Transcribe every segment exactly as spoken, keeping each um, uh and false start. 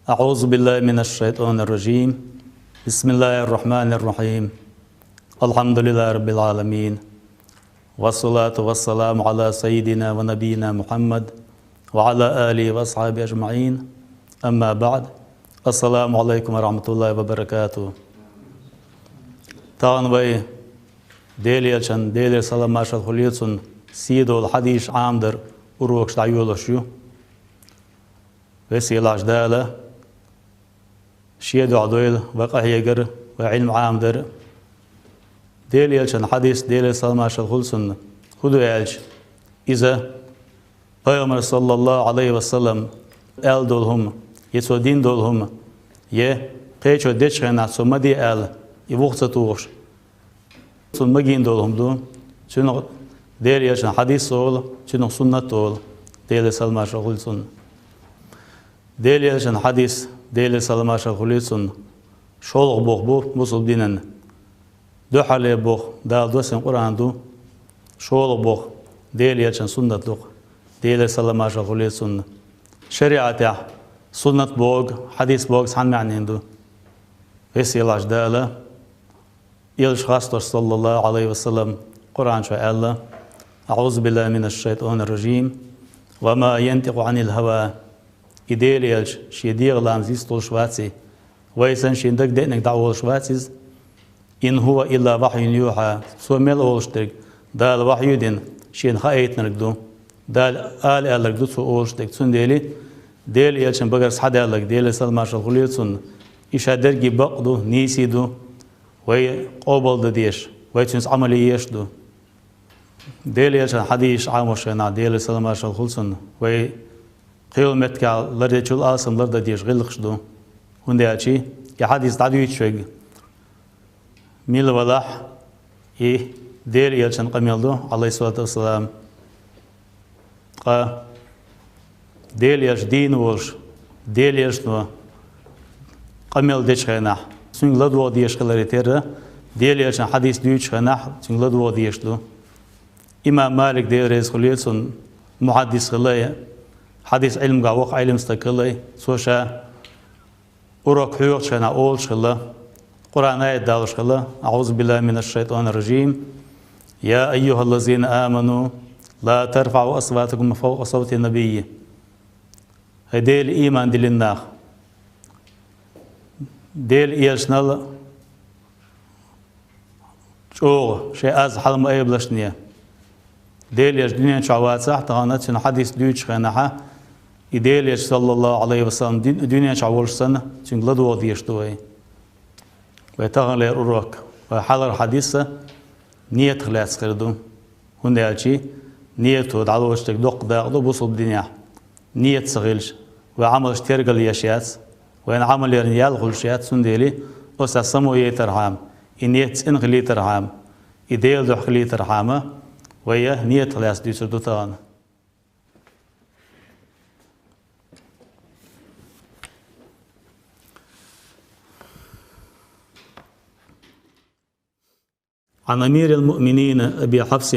أعوذ بالله من الشيطان الرجيم. بسم الله الرحمن الرحيم. الحمد لله رب العالمين. والصلاة والسلام على سيدنا ونبينا محمد وعلى آله وأصحابه أجمعين. أما بعد. السلام عليكم ورحمة الله وبركاته. Тахана вай Дела Элчан, Делера салам-маршалла хуьлда цунна, сий долу хьадисаш Ӏамадар урокаш дӀайолош ю. Веза-Сийлахьчу Дала Шен дуьхьа дойла вай къахьегар, вай Ӏилма Ӏамадар. Дела Элчан хьадис, Делера салам-маршалла хуьлда цунна, хӀун ду аьлча, иза Пайхамара, саллаллаху Ӏалайхи ва саллам, аьлла долу хӀума, я цо дина долу хӀума, я кхечо дечу хенахь цо ма де аьлла, и вуха ца тухуш, цунна магийна долу хӀума ду. Цунах Дела Элчан хьадис олу, цунах суннат олу, Делера салам-маршалла хуьлда цунна. Дела Элчан хьадис, Делера салам-маршалла хуьлда цунна, шолгӀа бух бу бусалба динан. Дуьххьарлера бух Дала доссийна Къуръан ду, шолгӀа бух Дела Элчан суннат ду-кх, Делера салам-маршалла хуьлда цунна. ШариӀатехь суннат бохург, хьадис бохург цхьана маьӀнина ду. Веза-Сийлахьчу Дала, Элча хастор, саллаллаху Ӏалайхи ва саллам, Къуръан чохь аьлла: «أعوذ بالله من الشيطان الرجيم. وما ينطق عن الهوى». И Дела Элча шен дегӀан ламаз йистхуьлуш вац и. Вай санна шен дага деанарг дӀа олуш вац иза. «إن هو إلا وحي يوحى». Цо мел олуш дерг Дала вахью дина, шена хаийтинарг ду. Дала ала аьлларг ду цо олуш дерг. Цундела Дела Элчан багара схьадаьлларг, Делера салам-маршалла хуьлда цунна, и ша дерриге бакъ ду, нийса ду. Вай къобалдан дезаш, вай цуьнца Ӏамал еш ду. Дела Элчан хьадисаш Ӏамош хенахь, Делера салам-маршалла хуьлда цунна, вай кхин меттехь лардечул алсам лардан дезаш гӀиллакхаш ду. ХӀунда аьлча и хьадис дӀадуьйцуш верг мила валахь, и Дела Элчан къамел ду, Ӏалайхиссалату вассалам. Ткъа Дела Элча дийна волуш, Дела Элчано къамел дечу хенахь, цуьнга ладогӀа дезаш хиларе терра, Дела Элчан хьадис дуьйцучу хенахь, цуьнга ладогӀа дезаш ду. Имам Малик, Дела реза хуьлда цунна, мухьаддис хилла, хьадис Ӏилманехь воккха Ӏилман стаг хилла, цо ша урок хьоьхучу хенахь олуш хилла, Къуръан аят далош хилла: «أعوذ بالله من الشيطان الرجيم. يا أيها الذين آمنوا لا ترفعوا أصواتكم فوق صوت النبي». ХӀай Деле ийман диллина нах, Делан Элчанал чӀогӀа шайн аз хьала ма айбалашне. Дела Элча дуьнен чохь вацахь, тахана цуьнан хьадис дуьйцучу хенахь, и Дела Элча, саллаллаху Ӏалайхи ва саллам, дуьн-, дуьнен чохь волуш санна, цуьнга ладогӀа дезаш ду вай. Вай таханлера урок, вай хьалхара хьадис а ниятах лаьцна хир ду. ХӀунда аьлча нето дӀалоцуш дерг доккха дакъа ду бусалба динехь. Ният ца хилча, вай Ӏамалш тергал еш яц, вайна Ӏамал ярна ял хуьлуш яц, цундела оцу само яйтархьама, и ният цӀена хилийтархьама, и Делан дуьхьа хилийтархьама, вай ниятах лаьцна дуьйцур ду тахана. عن أمير المؤمنين أبي حفص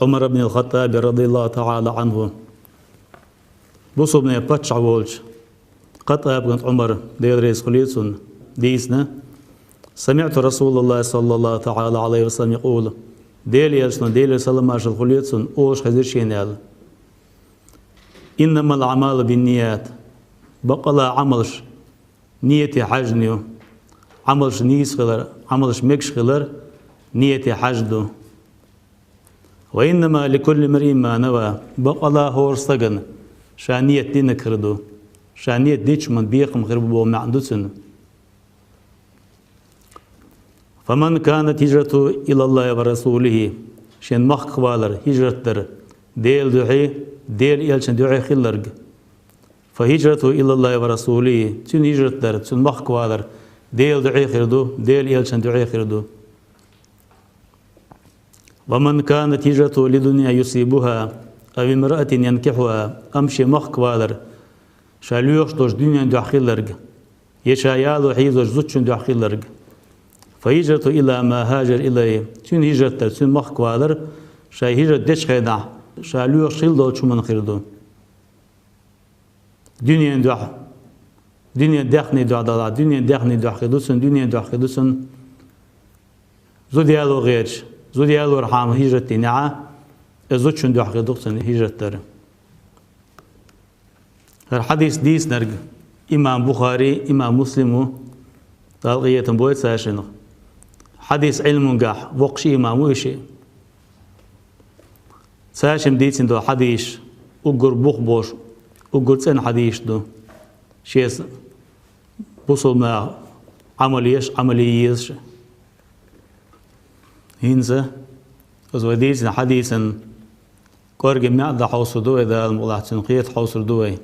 عمر بن الخطاب رضي الله تعالى عنه. Бусалбанийн паччахь волчу Хаттаб кӀант Ӏумар, Дела реза хуьлийла цунна, дийцина: سمعت رسول الله صلى الله تعالى عليه وسلم يقول. Дела Элчано, Делера салам-маршалла хуьлийла цунна, олуш хезира шена аьлла: إنما الأعمال بالنيات. Бакъала Ӏамалш нияте хьаьжна ю. Ӏамалш нийса хилар, Ӏамалш мегаш хилар нияте хьаьжна ду. وإنما لكل امرئ ما نوى. Бакъала хӀора стагана ша ният динарг хир ду. Ша ният дича хӀуманна бекхам хир бу боху маьӀна ду цуьнан. فمن كانت هجرته إلى الله ورسوله. Шен махках валар, хӀижрат дар, Делан дуьхьий, Делан Элчан дуьхьий хилларг. فهجرته إلى الله ورسوله. Цуьнан хӀижрат дар, цуьнан махках валар Делан дуьхьий хир ду, Делан Элчан дуьхьий хир ду. ومن كانت هجرته لدنيا يصيبها أو امرأة ينكحها. Амма шен махках валар, ша лоьхуш долчу дуьнен дуьхьа хилларг, я ша яло хьийзочу зудчун дуьхьа хилларг. فهجرته إلى ما هاجر إليه. Цуьнан хӀижрат дар, цуьнан махках валар, ша хӀижрат дечу хенахь, ша лоьхуш хилла долчу хӀуманна хир ду. Дуьнен дуьхьа, Дуьнен даьхни дуьхьа далахь, дуьнен даьхни дуьхьа хир ду цунна, дуьнен дуьхьа хир ду цунна. Зуда яло гӀерташ, зуда ялорхьама хӀижрат динехь, э, зудчун дуьхьа хир ду цунна хӀижрат дар. ХӀара хьадис дийцинарг имам Бухари, имам Муслим ву, Дала къинхетам бойла цаьршиннах. Хьадис Ӏилмангахь воккхача имам ву и шиъ. Цаьршимма дийцина долу хьадисаш уггар бух болуш, уггар цӀена хьадисаш ду. Шеца бусулба наха Ӏамал еш, Ӏамал е езаш. ХӀинца, аса вай дийцина хьадисан кӀорге маьӀ дан хьовсур ду вай, Дала мукъалахь, цуьнан кхета хьовсур ду вай.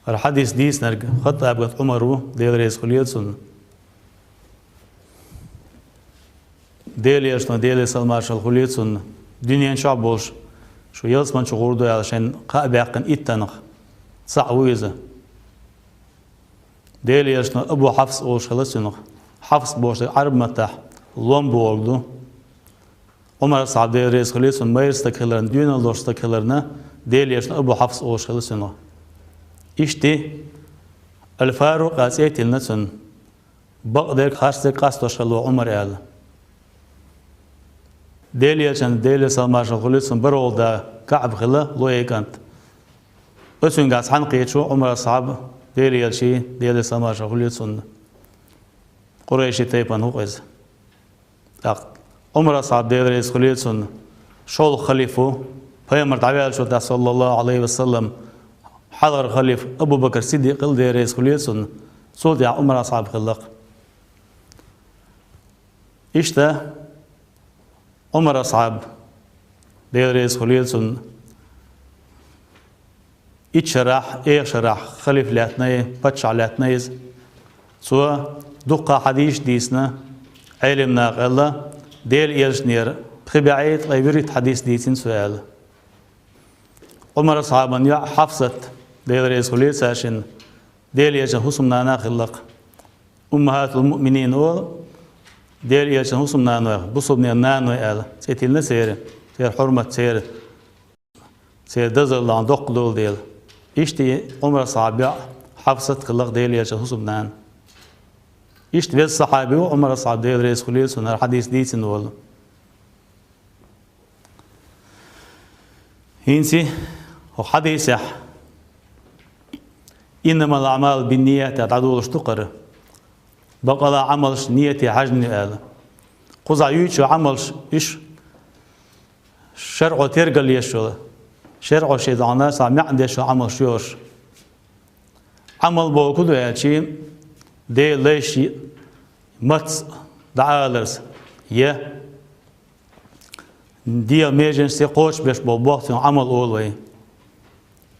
ХӀара хьадис дийцинарг Хаттаб бинт Ӏумар ву, Дела реза хуьлийла цунна. Делан Элчано, Делера салам-маршалла хуьлийла цунна, дуьнен чохь болуш, шу ялсамани чу гӀур ду аьлла, шайна кхаъ баьккхина иттанах цхьаъ ву иза. Делан Элчано Абу Хьафс олуш хилла цунах. Хьафс бохуш дерг Ӏарбийн маттахь лом бохург ду. Ӏумар-асхьаб, Дела реза хуьлийла цунна, майра стаг хиларна, доьналла долуш стаг хиларна, Делан Элчано Абу Хьафс олуш хилла цунах. Иштта Ал-Фарукъ аьлла цӀе а тиллина цунна. Бакъдерг, харцдерг къастош хилла ву Ӏумар аьлла. Делан Элчанан, Делера салам-маршалла хуьлийла цунна, бархӀалгӀа да КаӀб хилла, Луай кӀант. Оцуьнгахь цхьаьна кхеташ ву Ӏумар-асхьаб Делан Элчанна, Делера салам-маршалла хуьлийла цунна. Къурайши тайпана ву-кх иза. ТӀаккха Ӏумар-асхьаб, Дела реза хуьлийла цунна, шолгӀа халифа ву, пайхамар дӀаваьллачул тӀаьхьа, саллаллаху Ӏалайхи ва саллам, хьалхара халифа Абу-Бакр Сиддикъ хилла, Дела реза хуьлийла цунна, цул тӀаьхьа Ӏумар-асхьаб хилла-кх. Иштта Ӏумар-асхьаб, Дела реза хуьлийла цунна, итт шарахь, эха шарахь халифа лаьттина, паччахь лаьттина иза. Цо дуккха хьадисаш дийцина, Ӏеламнаха аьлла, Делан Элчанера пхи бӀе ткъе вуьрхӀитта хьадис дийцина цо аьлла. Ӏумар-асхьабан йоӀ Хьафсат, Дела реза хуьлийла цаьршинна, Делан Элчанан хӀусамнана хилла-кх. Уммахьатул-муъминин олу, Делан Элчанан хӀусамнанойх, бусулбанийн наной аьлла, цӀе тиллина церан, церан хьурмат, церан, церан дозаллехь доккха долу дела. Иштта и Ӏумар-асхьабан йоӀ Хьафсат хилла-кх Делан Элчанан хӀусамнана. Иштта веза сахьаби ву Ӏумар-асхьаб, Дела реза хуьлийла цунна, хӀара хьадис дийцина волу. ХӀинца хӀокху хьадисехь «Иннамал аъмалу бинният» аьлла дӀадолуш ду-кх хӀара. Бакъала Ӏамалш нийяте хьаьжна ю аьлла. Кхузахь юьйцуш йолу Ӏамалш уьш шарӀо тергал еш йолу, шарӀо шен дӀахьуна цхьа маьӀна деш йолу Ӏамалш ю уьш. Ӏамал бохург хӀун ду аьлча, Делан лайш маца дӀааларца, я дегӀан меженашца кхочушбеш болу бохург цунах Ӏамал олу вай.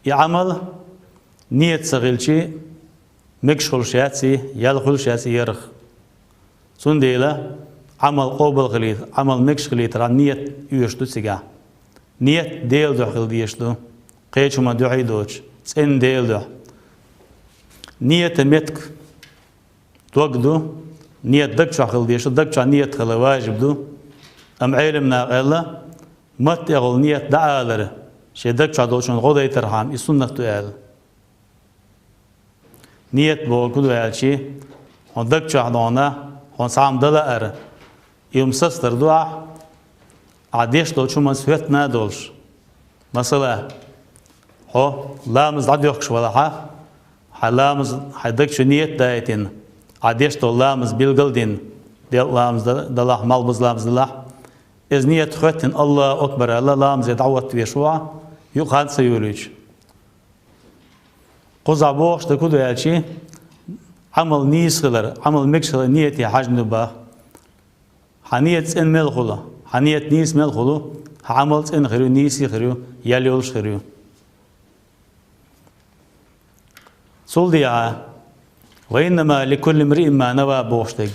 И Ӏамал нийят ца хилча, мегаш хуьлуш яц и, ял хуьлуш яц и ярах. Цундела Ӏамал къобал хилийта, Ӏамал мегаш хилийтархьама нийят оьшуш ду цигахь. Нийят Делан дуьхьа хила дезаш ду, кхечу хӀуманна дуьхьа а доцуш, цӀена Делан дуьхьа. Нийятан меттиг дог ду, нийят даг чохь хила дезаш ду, даг чохь нийят хила важиб ду. Амма Ӏеламнаха аьлла, матта тӀехула нийят дӀаалар, шен даг чохь долчунна гӀо дайтархьама, и суннат ду аьлла. Нийят бохург хӀун ду аьлча, хьуна даг чохь догӀна, хьуна цхьа хӀума дан лаьара, и хӀума сацадар ду ахь, ахь деш долчу хӀуманца хӀоьттина а долуш. Масала, хьо ламаз дӀадоьхкуш валахьа, хьайн ламаз, хьайн даг чу нийят а даийтина, ахь деш долу ламаз билгал а дина, делкъа ламаз да-, далахь, малхбуза ламаз далахь, иза нийят хӀоьттина, Аллаху акбар аьлла, ламазе дӀахӀотта веш ву ахь, юкъа хан ца йолуьйтуш. Кхузахь бохуш дерг хӀун ду аьлча, Ӏамал нийса хилар, Ӏамал мегаш хилар нийяте хьаьжна ду боху. Хьан нийят цӀена мел хуьлу, хьан нийят нийса мел хуьлу, хьан Ӏамал цӀена хир ю, нийса хир ю, ял йолуш хир ю. Цул дехьа, «Ва иннама ликулли мриин ма нава» бохуш дерг,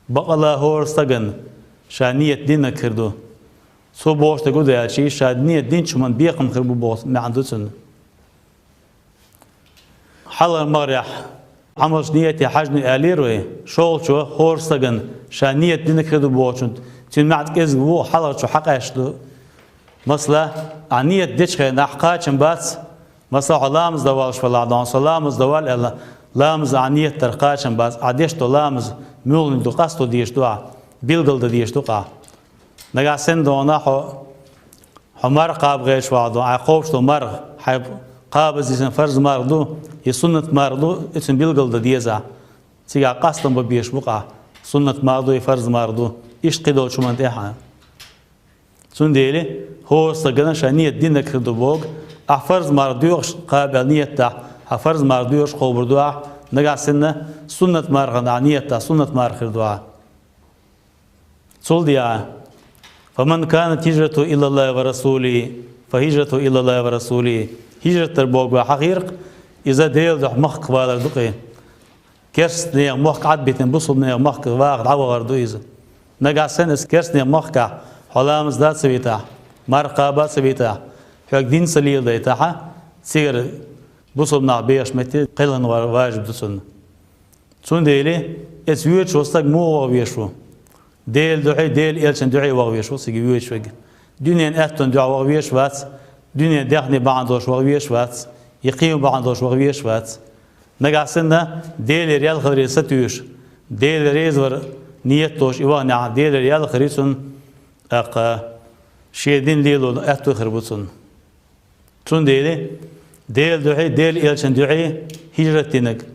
бакъала хӀора стагана ша нийят динарг хир ду. Цо бохуш дерг хӀун ду аьлча, ша нийят динчу хӀуманна бекхам хир бу боху маьӀна ду цуьнан. Хьалхара магӀарехь Ӏамалш нийяте хьаьжна ю аьллера вай, шолгӀачо хӀора стагана ша нийят динарг хир ду бохучун, цуьнан маьӀна кӀезиг ву, хьалхарчо хьакъаьсташ ду. Масала, ахь нийят дечу хенахь кхачам бац, Масала, хьо ламаз дан волаш валахь, дон со ламаз дан воал аьлла, ламаз ахь ният дар кхачам бац, ахь деш долу ламаз муьлханиг ду, къасто дезаш ду ахь, билгал дан дезаш ду-кх ахь. Нагахь санна дона хьо, хьо марха кхаба гӀерташ валахь, дон, хьайн кхобуш долу марха, хьайн кхаба дезаш дерг фарз марха ду, я суннат марха ду, и цуьнан билгал дан деза ахь. Цигахь къастам бан безаш бу-кх ахь, суннат марха ду я фарз марха ду, иштта кхидолчу хӀуманна тӀехь а. Цундела хӀора стагана ша ният динарг хир ду боху, ахь фарз марха доьхуш кхаба аьлла ният дахь, хьан фарз марха доьхуш кхобур ду ахь, нагахь санна суннат мархана ахь ният дахь, суннат марха хир ду ахь. Цул дехьа: «Фаман канат хижратуху илаллахи ва расулихи, фа хижратуху илаллахи ва расулихи». Хижрат дар бохург хьан хир-кх, иза Делан дуьхьа махках валар ду-кх. Керстанехан мохк Ӏад а битина, бусалбанехан махках ваха дӀавахар ду иза. Нагахь санна иза керстанехан махкахь хьо ламаз дан а ца витахь, марха кхаба а ца витахь, хьоьга дин а ца леладайтахь, цигара бусалба нах бехачу метте кхелхина вар важиб ду цунна. Цундела иза воьдуш волу стаг муха ваха везаш ву? Делан дуьхьий, Делан элчан дуьхьий ваха везаш ву цига воьдуш верг. Дуьненан аьттан дуьхьа ваха везаш вац, дуьненан даьхни бахьана долуш ваха везаш вац, я кхин бахьана долуш ваха везаш вац. Нагахь санна Делера ял хиларе сатуьйсуш, Дела реза вар ният долуш и ваханехь, Делера ял хир ю цунна, тӀаккха шен дин лело аьтто хир бу цунна. Цундела Делан дуьхьий, Делан элчан дуьхьий хижрат динарг,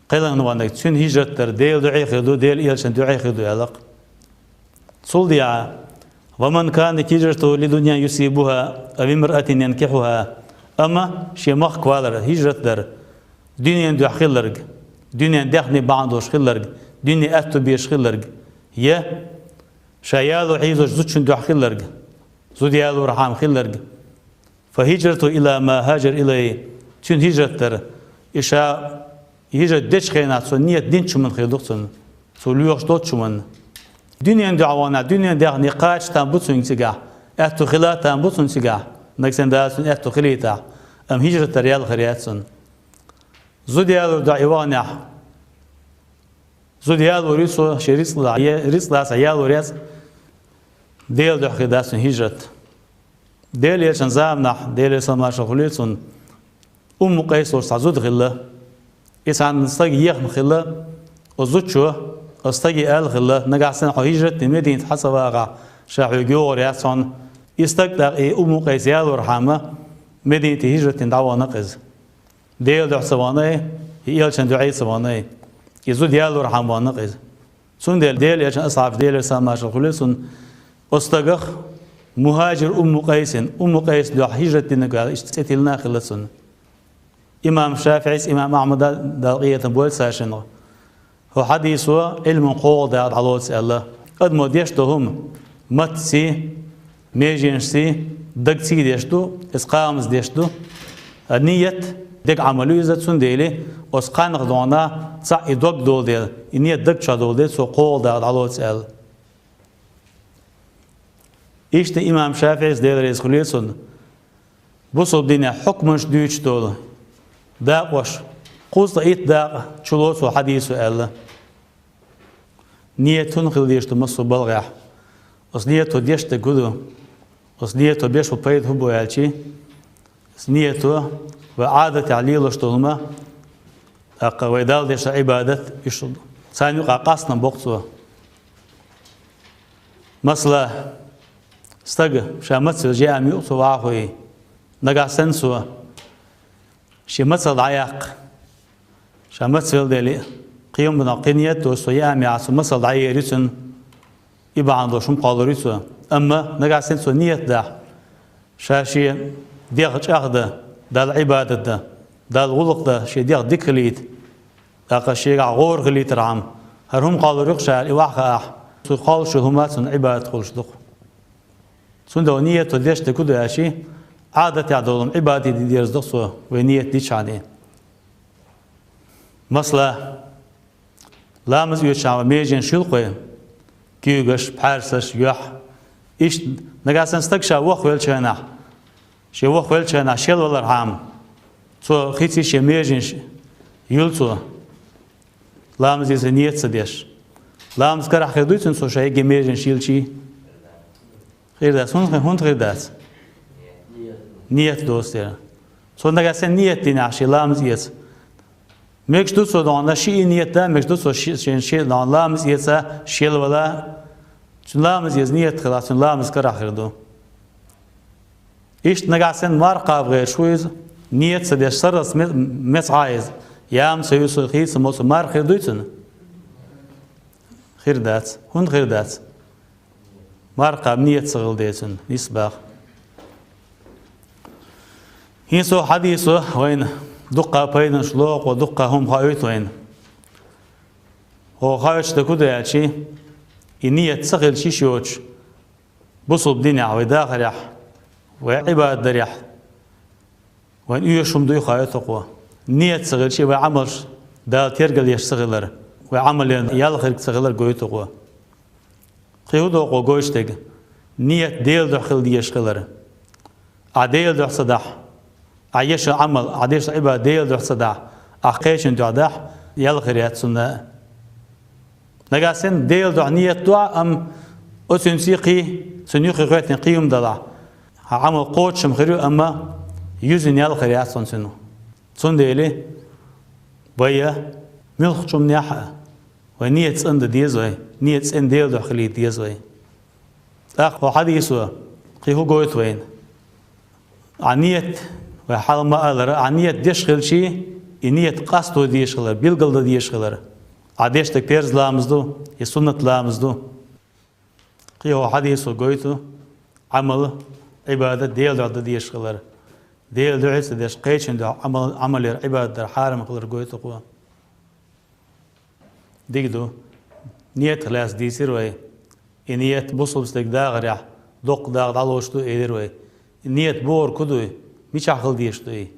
кхелхина ваханарг, цуьнан хижрат дар Делан дуьхьий хир ду, Делан элчан дуьхьий хир ду аьлла-кх. Цул дехьа: «Ва ман канат хижратуху ли дунья юсибуха, ав имраатин янкихьуха». Амма шен махка валар, хижрат дар, дуьненан дуьхьа хилларг, дуьненан даьхни бахьана долуш хилларг, дуьне аьтто безаш хилларг, я ша яло хьийзочу зудчун дуьхьа хилларг, зуда ялорхьама хилларг, «Фа хижратуху ила ма хажара илайхи». Цуьнан хижрат дар, и ша хижрат дечу хенахь цо ният динчу хӀуманна хир ду-кх цунна, цо лоьхуш долчу хӀуманна. Дуьненан дуьхьа ваханехь, дуьненан даьхни кхача там бу цуьнга цигахь, аьтто хила а там бу цунна цигахь, нагахь санна Дала цунна аьтто хилийтахь, амма хижрат дар ял хир яц цунна. Зуда ялор дуьхьа и ваханехь, зуда ялор ю цо шен рицкъ лаца, е рицкъ лаца ялор яц, Делан дуьхьа хир дац цуьнан хижрат. Делан элчан заманахь, Делера салам-маршалла хуьлийла цунна, Умму Къайс волчу цхьа зуда хилла. И цхьана стаг ехна хилла, оцу зудчо оцу стаге аьлла хилла: «Нагахь санна хьо хижрат дина Мединате хьан ца вахахь, ша хьоьга йогӀур яц хьуна». И стаг тӀаккха, и Умму Къайс ялорхьама, Мединате хижрат дина дӀавахана-кх иза. Делан дуьхьа ца вахана, и элчан дуьхьий ца вахана, и зуда ялорхьама вахана-кх иза. Цундела Делан элчан асхьабаш, Делера салам-маршалла хуьлийла цунна, оцу стагах мухӀажир Умму Къайсин, Умму Къайсан дуьхьа хижрат динарг аьлла, иштта цӀе тиллина а хилла цунна. Имам ШафиӀис, имам Ахьмада, Дала къинхетам бойла цаьршинна, хӀокху хьадисо Ӏилманан кхоалгӀа дакъа дӀалоцу аьлла. Адамо деш долу хӀума, маттаций, меженашций, дагций деш ду, иза кхамаза деш ду. А ният деган Ӏамал ю иза, цундела оцу кхаьннах догӀна цхьаъ и дог долу дела, и ният даг чохь долу дела, цо кхоалгӀа дакъа дӀалоцу аьлла. Иштта имам ШафиӀис, Дела реза хуьлийла цунна, бусалба динехь хьукманаш дуьйцуш долу дакъош кхузткъе итт дакъа чуло цо хьадисо аьлла. Ният хӀунда хила дезаш ду массо а балхехь? Оцу ниято деш дерг хӀун ду? Оцу ниято беш болу пайда хӀун бу аьлчи? Оцу ниято вай Ӏадатехь лелош долу хӀума, тӀаккха вай Далла деш долу Ӏибадат, уьш царна юкъахь къастам боккху цо. Масала, стага ша мацвелча яа муьлхха цо вахахь, нагахь санна цо шен мацалла дӀаяккха, ша мацвелла дели, кхин бана кхин ният доцуш цо яа муьлхха цо мацалла дӀаер ю цуьнан, и бахьана долуш хӀума кхоллур ю цо. Амма нагахь санна цо ният дахь, ша шен дегӀ чӀагӀдан, Далла Ӏибадат дан, Далла гӀуллакх дан, шен дегӀ дика хилийта, тӀаккха шегахь гӀора хилийтархьама, хӀара хӀума кхоллур ю-кх ша аьлла, и вахь хаахь, цо кхоллуш йолу хӀума цунна Ӏибадат хуьлуш ду-кх. Цундела ниято деш дерг хӀун ду аьлчи, Ӏадатехь долу хӀума Ӏибадат де деза ду-кх цо, вай ният дичхьана. Масала, ламаз оьцучохь вай меженаш хуьлу-кх вай, куьйгаш, пхьаьрсаш, юьхь. Иштта нагахь санна стаг ша вохвеллачу хенахь, шен вохвеллачу хенахь шел валархьама, цо хиций шен меженаш юьлу цо, ламаз дийца ният ца деш. Ламаз карахь хир дуй цуьнан цо шен йигна меженаш йилличий? Хир дац. ХӀунда, хӀунда хир дац? Ният доцу дела. Цо нагахь санна ниет динехь шен ламаз эца. Мегаш ду цо догӀна шиъ ниет дан, мегаш ду цо ши-, шен шен догӀна ламаз эца, шелвала. Цуьнан ламаз эца ниет хилахь, цуьнан ламаз карахь хир ду. Иштта нагахь санна марха кхаба гӀерташ ву иза, ниет ца деш сарралц ме-, меца Ӏа иза. Яма ца ю со, хийца ма ю со, марха хир дуй цуьнан? Хир дац. ХӀунда хир дац? Марха кхаба ниет ца хилла дела цуьнан, нийса боху. ХӀинца хьадисо вайна дуккха пайданаш лоху, дуккха хӀума хоуьйту вайна. ХӀокху хоуьйтуш дерг хӀун ду аьлча, и ниет ца хилча йиш йоцуш, бусулба динехь, вай дахарехь, вай Ӏибадат дарехь, вайна оьшуш хӀума дуй хоуьйту хӀокхо. Ниет ца хилча, вай Ӏамалш Дала тергал еш ца хилар, вай Ӏамална ялх хир ца хилар гойту хӀокхо. Кхин хӀун ду хӀокхо гойтуш дерг? Ниет Делан дуьхьа хила дезаш хилар. Ахь Делан дуьхьа ца дахь, ахь еш Ӏамал, ахь деш Ӏибадат Делан дуьхьа ца дахь, ахь кхечун дуьхьа дахь, ялх хир яц цунна. Нагахь санна Делан дуьхьа ниет до, амма оцуьнца кхин, цуьнан юххе хӀоьттина кхин хӀума далахь, хьан Ӏамал кхочушма хир ю, амма юьззина ялх хир яц хьуна цуьнан. Цундела вай муьлххачу хӀуманехь а вай ниет цӀена дан деза вай, ниет цӀена Делан дуьхьа хилийта деза вай. ТӀаккха хӀокху хьадисо кхин хӀун гойту вайна? Ахь ниет, вай хьалха ма-аллара, ахь ниет деш хилча, и ниет къасто дезаш хилар, билгал дан дезаш хилар. Ахь деш дерг перз ламаз ду, я суннат ламаз ду. Кхин хӀокху хьадисо гойту Ӏамал, Ӏибадат Делан дуьхьа дан дезаш хилар. Делан дуьхьа ца деш, кхечун дуьхьа Ӏамал, Ӏамал яр, Ӏибадат дар хьарам хилар гойту хӀокхо. Дика ду. Ниетах лаьцна дийцира вай. И ниет бусулба стеган дахарехь доккха дакъа дӀалоцуш ду, элира вай. И ниет бохург хӀун ду? Мичахь хила дезаш ду и?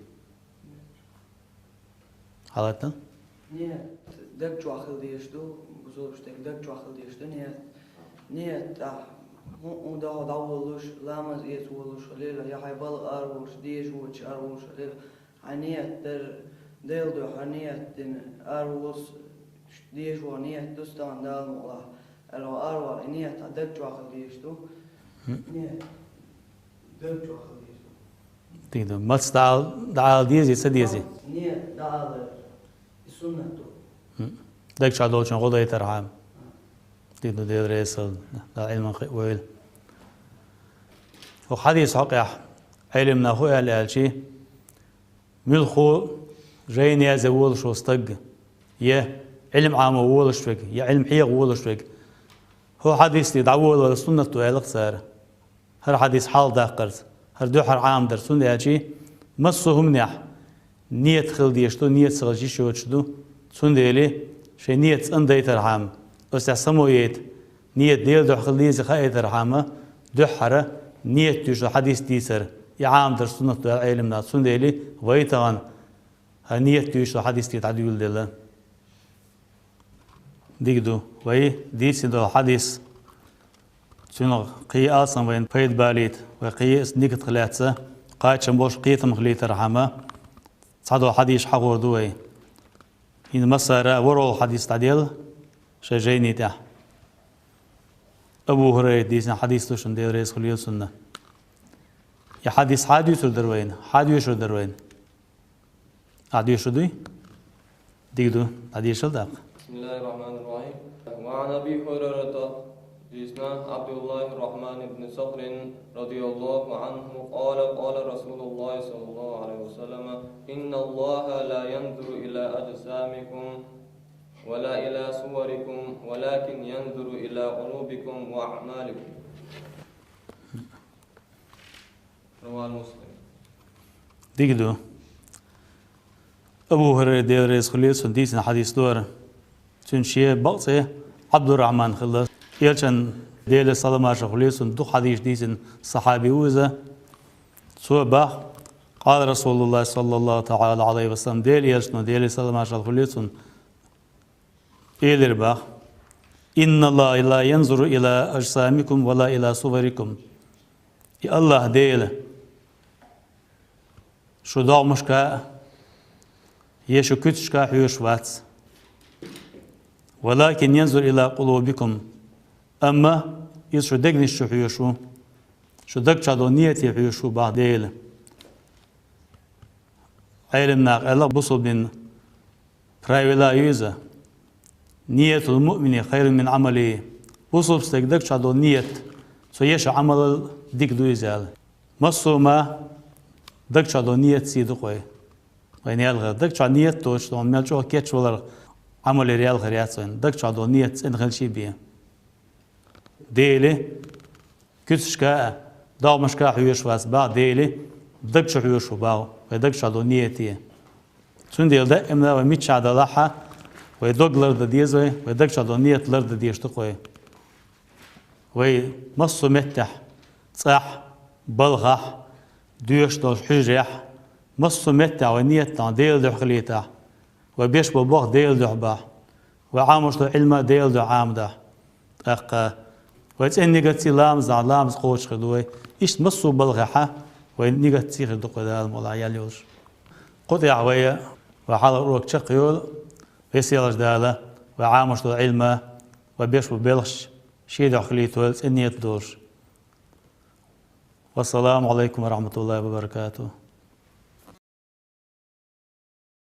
Хьалатта? Ниет даг чохь хила дезаш ду, бусулба стеган даг чохь хила дезаш ду ниет. Ниет, а, хӀун, хӀун дӀа-, дӀаволуш, ламаз эца волуш хилийла, я хьайн балха араволуш, деша воцуш араволуш хилийла, хьан ниет дара, Делан дуьхьа ниет дина, араволуш, деша ван ниет ду стагана Дала мукъалахь, аьлла, аравала, и ниет хьан даг чохь хила дезаш ду. Ниет даг чохь хила дезаш ду. Дика ду. Маца дӀаала, дӀаала дезий, ца дезий? Ниет дӀаала, и суннат ду. М. Даг чохь долчун гӀо дайтархьама. Дика ду, Дела реза хуьлда, Дала Ӏилман кхиа войла. ХӀокху хьадис хьокъехь Ӏелам наха хӀун аьлла аьлча, муьлхха жайна язъян волуш волу стаг, я Ӏилма Ӏамо волуш верг, я Ӏилма хьеха волуш верг, хӀокху хьадисте дӀаволавала суннат ду аьлла-кх цара. ХӀара хьадис хьалхадаккхарца, хӀара дуьххьара Ӏамадарца, хӀунда аьлча массо а хӀуманехь ниет хила дезаш ду, ниет ца хилча йиш йоцуш ду, цундела шайн ниет цӀена дайтархьама, оцу тӀехь само яйта, ниет Делан дуьхьа хила деза хаийтархьама, дуьххьара ниет дуьйцу хьадис дийцар, и Ӏамадар суннат ду аьлла Ӏелам наха, цундела вай тахана хӀара ниет дуьйцу хьадисте дӀадуьйладелла. Дика ду, вай дийцина долу хьадис, цуьнан кхин а алсам вайна пайда балийта, вай кхин а нигатах лаьцна кхачам болуш кхетам хилийтархьама, цхьадолу хьадисаш хьахор ду вай. ХӀинца массара а ворхӀалгӀа хьадис дӀаделла шайн жайни тӀехь. Абу ХӀурайрата дийцина хьадис ду шуна, Дела реза хуьлийла цунна. И хьадис хьан дуьйцур дара вайна? Хьан доьшур дара вайна? Ахь доьшур дуй? Дика ду, дӀадешал тӀаккха. بسم الله الرحمن الرحيم. وعن أبي هريرة، حديثنا عبد الله الرحمن بن صخر رضي الله عنه قال: قال رسول الله صلى الله عليه وسلم: إن الله لا ينظر إلى أجسامكم ولا إلى صوركم ولكن ينظر إلى قلوبكم وأعمالكم. رواه مسلم. Дика ду. Абу ХӀурайра, Дела реза хуьлийла цунна, дийцина хьадис ду хӀара. Цуьнан шен бакъ цӀе Ӏабдуррахьман хилла. Элчан, Делера салам-маршалла хуьлийла цунна, дукха хьадисаш дийцина сахьаби ву иза. Цо боху: قال رسول الله صلى الله تعالى عليه وسلم, Делан Элчано, Делера салам-маршалла хуьлийла цунна, элира боху: إن الله لا ينظر إلى أجسامكم ولا إلى صوركم. И АллахӀ Дела шун догӀмашка а, я шун куьцашка а хьоьжуш вац. ولكن ينظر إلى قلوبكم. Амма Иза шун дегнаш чу хьоьжуш ву, шун даг чохь долу нийяте хьоьжуш ву боху Дела. Ӏелам наха аьлла, бусулба дина правила ю иза: «Ниятул муъмини хайрун мин Ӏамалихи». Бусулба стеган даг чу долу ният цо еш Ӏамалал дика ду иза аьлла. Массо а ма даг чу долу ният сий ду-кх вай. Вайна ял хир даг чу ният доцуш, тхуна мел чӀогӀа кечвалар Ӏамал яр ял хир яц вайна. Даг чу долу ният цӀена хилча бен. Дели куьцашка а, догӀмашка а хьоьжуш вац боху, Дели даг чу хьоьжуш ву боху, вай даг чу долу нияте. Цундела даимна вай миччахь далахь а, вай дог лардан деза вай, вай даг чу долу ният лардан дезаш ду-кх вай. Вай массо а меттехь, цӀахь, балхахь, доьшуш долчу хьуьжарехь, массо а меттехь вай ният тахана Делан дуьхьа хилийтахь, вай беш болу болх Делан дуьхьа бахь, вай Ӏамош долу Ӏилма Делан дуьхьа Ӏамадахь. ТӀаккха вай цӀена нигатций ламаз дахь, ламаз кхочуш хир ду вай. Иштта массо а балхехь а вай нигатций хир ду-кх вай, Дала мукъ лахь, ял йолуш. Кху тӀехь вай, вай хьалха урок чекхйойла, веза-сийлахьчу Дала вай Ӏамош долу Ӏилма, вай беш болу белхаш Шен дуьхьа хилийтойла цӀена ният долуш. Вассаламу Ӏалайкум ва рахьматуллахӀи ва баракатухӀ.